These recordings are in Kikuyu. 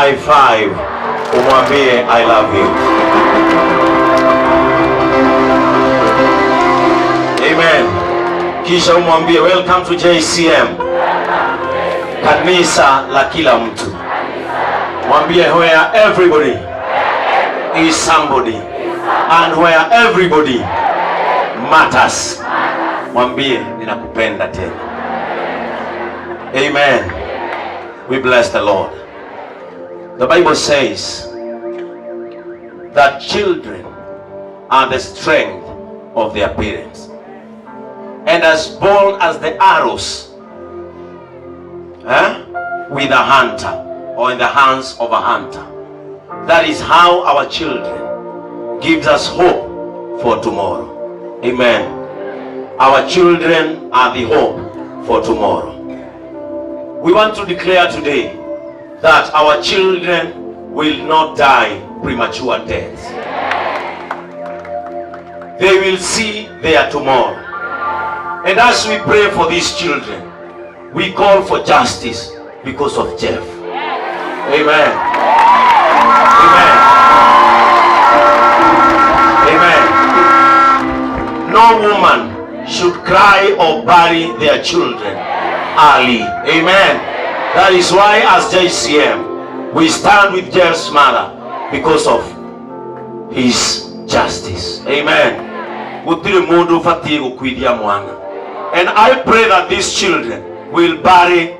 High five, umwambie I love you. Amen. Kisha umwambie welcome to JCM, kanisa la kila mtu. Mwambie where everybody is somebody and where everybody matters. Mwambie ninakupenda tena. Amen. We bless the Lord. The Bible says that children are the strength of their parents, and as bold as the arrows, eh, with a hunter or in the hands of a hunter. That is how our children gives us hope for tomorrow. Amen. Our children are the hope for tomorrow. We want to declare today that our children will not die premature deaths. They will see their tomorrow. And as we pray for these children, we call for justice because of Jeff. Amen. Amen. Amen. No woman should cry or bury their children early. Amen. That is why, as JCM, we stand with Jeff's mother because of his justice. Amen. Gũtirĩ mũndũ ũbatiĩ gũkuithia mwana. And I pray that these children will bury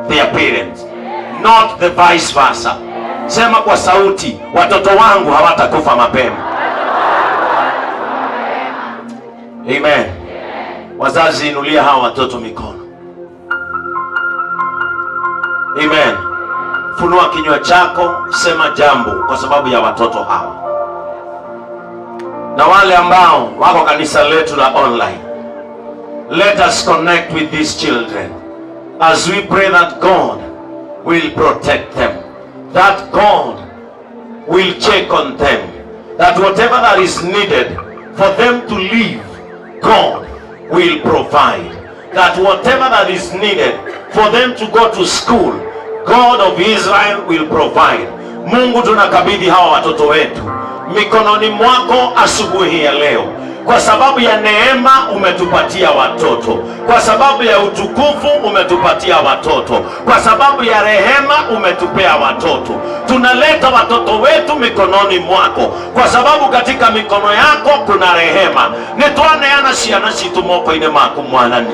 their parents, not the vice versa. Sema kwa sauti, watoto wangu hawatakufa mapema. Amen. Wazazi, inulia hawa watoto mikono. Amen. Funua kinywa chako, sema jambo kwa sababu ya watoto hawa na wale ambao wako kanisa letu la online. Let us connect with these children as we pray that God will protect them, that God will check on them, that whatever that is needed for them to live, God will provide. That whatever that is needed for them to go to school, God of Israel will provide. Mungu, tunakabidhi hawa watoto wetu mikononi mwako asubuhi ya leo, kwa sababu ya neema umetupatia watoto, kwa sababu ya utukufu umetupatia watoto, kwa sababu ya rehema umetupea watoto. Tunaleta watoto wetu mikononi mwako, kwa sababu katika mikono yako kuna rehema. Nĩtwaneana ciana citũ moko-inĩ maku Mwathani,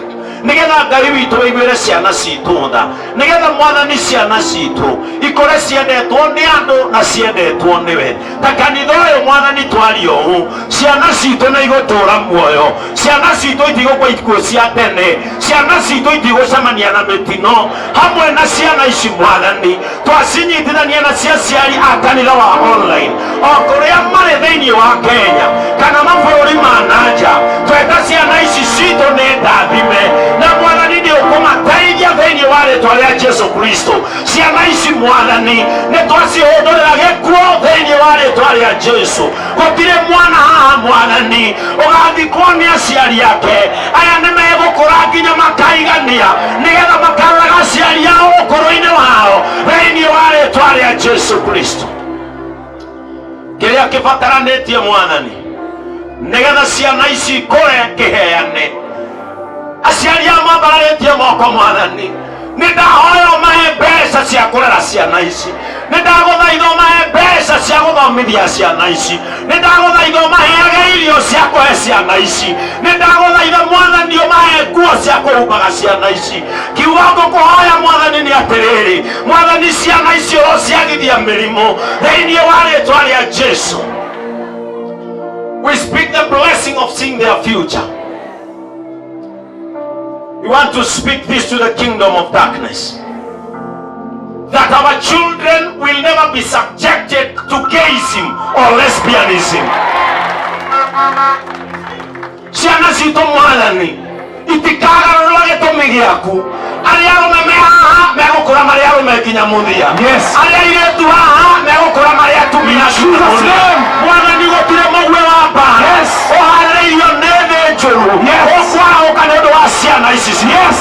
nigetha Ngai witũ wĩiguĩre ciana citũ tha, nigetha Mwathani ciana citũ ikore ciendetwo nĩ andũ na ciendetwo nĩwe. Ta kanitha ũyũ, Mwathani, twaria ũũ, ciana citũ nĩ igũtũra muoyo, ciana citũ itigũkua ikuũ cia tene, ciana citũ itigũcemania na mĩtino. Hamwe na ciana ici, Mwathani, twacinyitithania na cia aciari a kanitha wa online o kũrĩa marĩ thĩinĩ wa Kenya kana mabũrũri ma nanja, tweta ciana ici citũ nĩ ndathime na Mwathani nĩ ũkũmateithia thĩinĩ wa rĩtwa rĩa Jesu Kristo. Ciana ici, Mwathani, nĩ twacihũndũrĩra gĩkuũ thĩinĩ wa rĩtwa rĩa Jesu. Gũtirĩ mwana haha, Mwathani, ũgathikwo nĩ aciari ake. Aya nĩ megũkũra nginya makaigania nĩgetha makaroraga aciari ao ũkũrũ-inĩ wao thĩinĩ wa rĩtwa rĩa Jesu Kristo. Kĩrĩa kĩbataranĩtie, Mwathani, nĩgetha ciana ici ikũre kĩheane. Aciari a mambararĩtie moko, Mwathani, nĩ ndahoya ũmahe mbeca cia kũrera ciana ici. Nĩ ndagũthaitha ũmahe mbeca cia gũthomithia ciana ici. Nĩ ndagũthaitha ũmaheage irio cia kũhe ciana ici. Nĩ ndagũthaitha, Mwathani, ũmahe nguo cia kũhumbaga ciana ici. Kiugo ngũkũhoya, Mwathani, nĩ atĩrĩrĩ, Mwathani, ciana ici ũrociagithia mĩrimũ thĩinĩ wa rĩtwa rĩa Jesu. We speak the blessing of seeing their future. We want to speak this to the kingdom of darkness, that our children will never be subjected to gayism or lesbianism. Ciana citũ, Mwathani, itikagarũrũra gĩtũmi gĩaku. Arĩa arũme me haha megũkũra marĩ arũme nginya mũthia. Arĩa airĩtu haha megũkũra marĩ atumia nginya Jesus' mũthia. name. Mwathani, gũtirĩ mũguĩ wa mbara ũharĩrĩirio nĩ thĩ njũru ũkwarahũka nĩ ũndũ wa ciana ici citũ. Yes.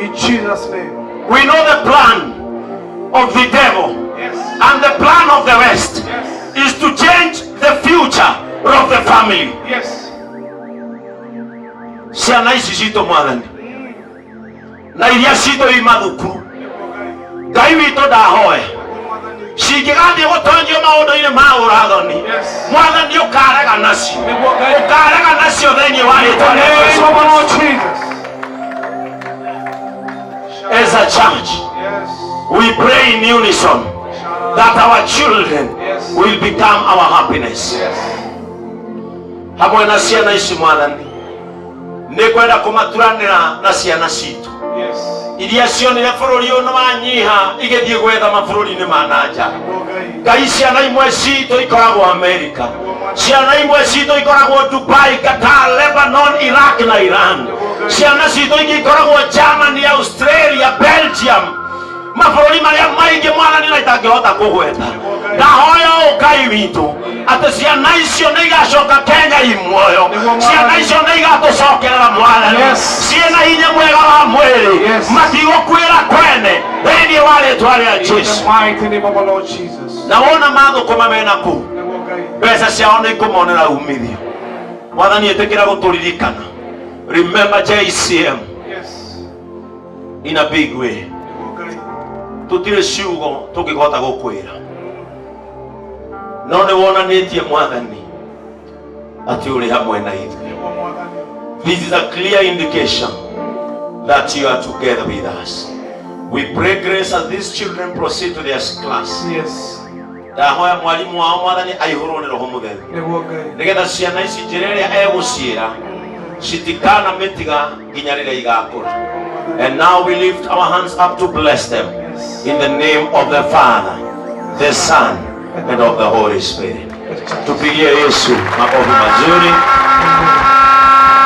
In Jesus' name. We know the plan of the devil. And the plan of the West is to change the future of the family. Ciana ici citũ, Mwathani, na iria citũ i mathukuru, Ngai witũ, ndahoya cingĩgathiĩ gũtonyio maũndũ-inĩ ma ũrathoni, Mwathani, ũkarega nacio, ũkarega nacio thĩinĩ wa rĩtwa rĩa Jesũ. Name of our Lord Jesus. As a church, we pray in unison that our children will become our happiness. Hamwe na ciana ici, Mwathani, nĩ kwenda kũmaturanĩra na ciana citũ iria cionire bũrũri ũyũ nĩ wanyiha, igĩthiĩ gwetha mabũrũri-inĩ ma na nja. Ngai, ciana imwe citũ ikoragwo Amerika, ciana imwe citũ ikoragwo Dubai, Qatar, Lebanon, Iraq na Iran, ciana citũ ingĩ ikoragwo Germany, Australia, Belgium, mabũrũri marĩa maingĩ, Mwathani, na itangĩhota kũgweta. Ndahoya ũũ, Ngai witũ, atĩ ciana icio nĩ igacoka Kenya i muoyo, ciana icio nĩ igatũcokerera, Mwathani, ciĩna hinya mwega wa mwĩrĩ, matigũkuĩra kwene thĩinĩ wa rĩtwa rĩa In the Jesu. mighty name of our Lord Jesus. Na wona mathũkũma mena kũu, mbeca ciao nĩ ikũmonera umithio. Mwathani, ĩtĩkĩra gũtũririkana. Remember JCM in a big way. Tũtirĩ ciugo tũngĩhota gũkwĩra, no nĩ wonanĩtie, Mwathani, atĩ ũrĩ hamwe na ithuĩ. This is a clear indication that you are together with us. We pray grace as these children proceed to their class. Ndahoya mwarimu wao, Mwathani, aihũrwo nĩ Roho Mũtheru, Nĩguo Ngai. Nĩgetha ciana ici njĩra ĩrĩa egũciĩra citikana mĩtiga nginya rĩrĩa igakũra. And now we lift our hands up to bless them in the name of the Father, the Son and of the Holy Spirit. Tupigie Yesu makofi mazuri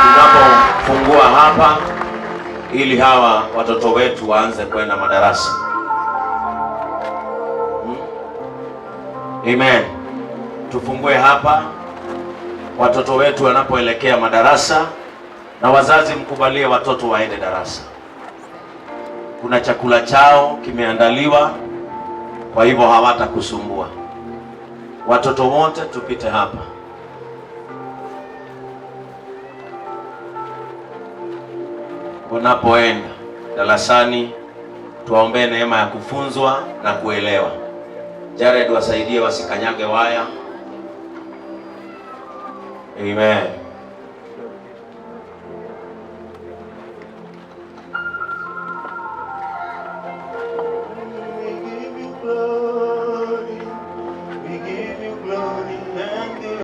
tunapofungua hapa ili hawa watoto wetu waanze kwenda madarasa. Amen. Tufungue hapa watoto wetu wanapoelekea madarasa, na wazazi mkubalie watoto waende darasa. Kuna chakula chao kimeandaliwa, kwa hivyo hawatakusumbua. Watoto wote tupite hapa. Wanapoenda darasani, tuwaombee neema ya kufunzwa na kuelewa. Jared, wasaidie wasikanyage waya. Amen.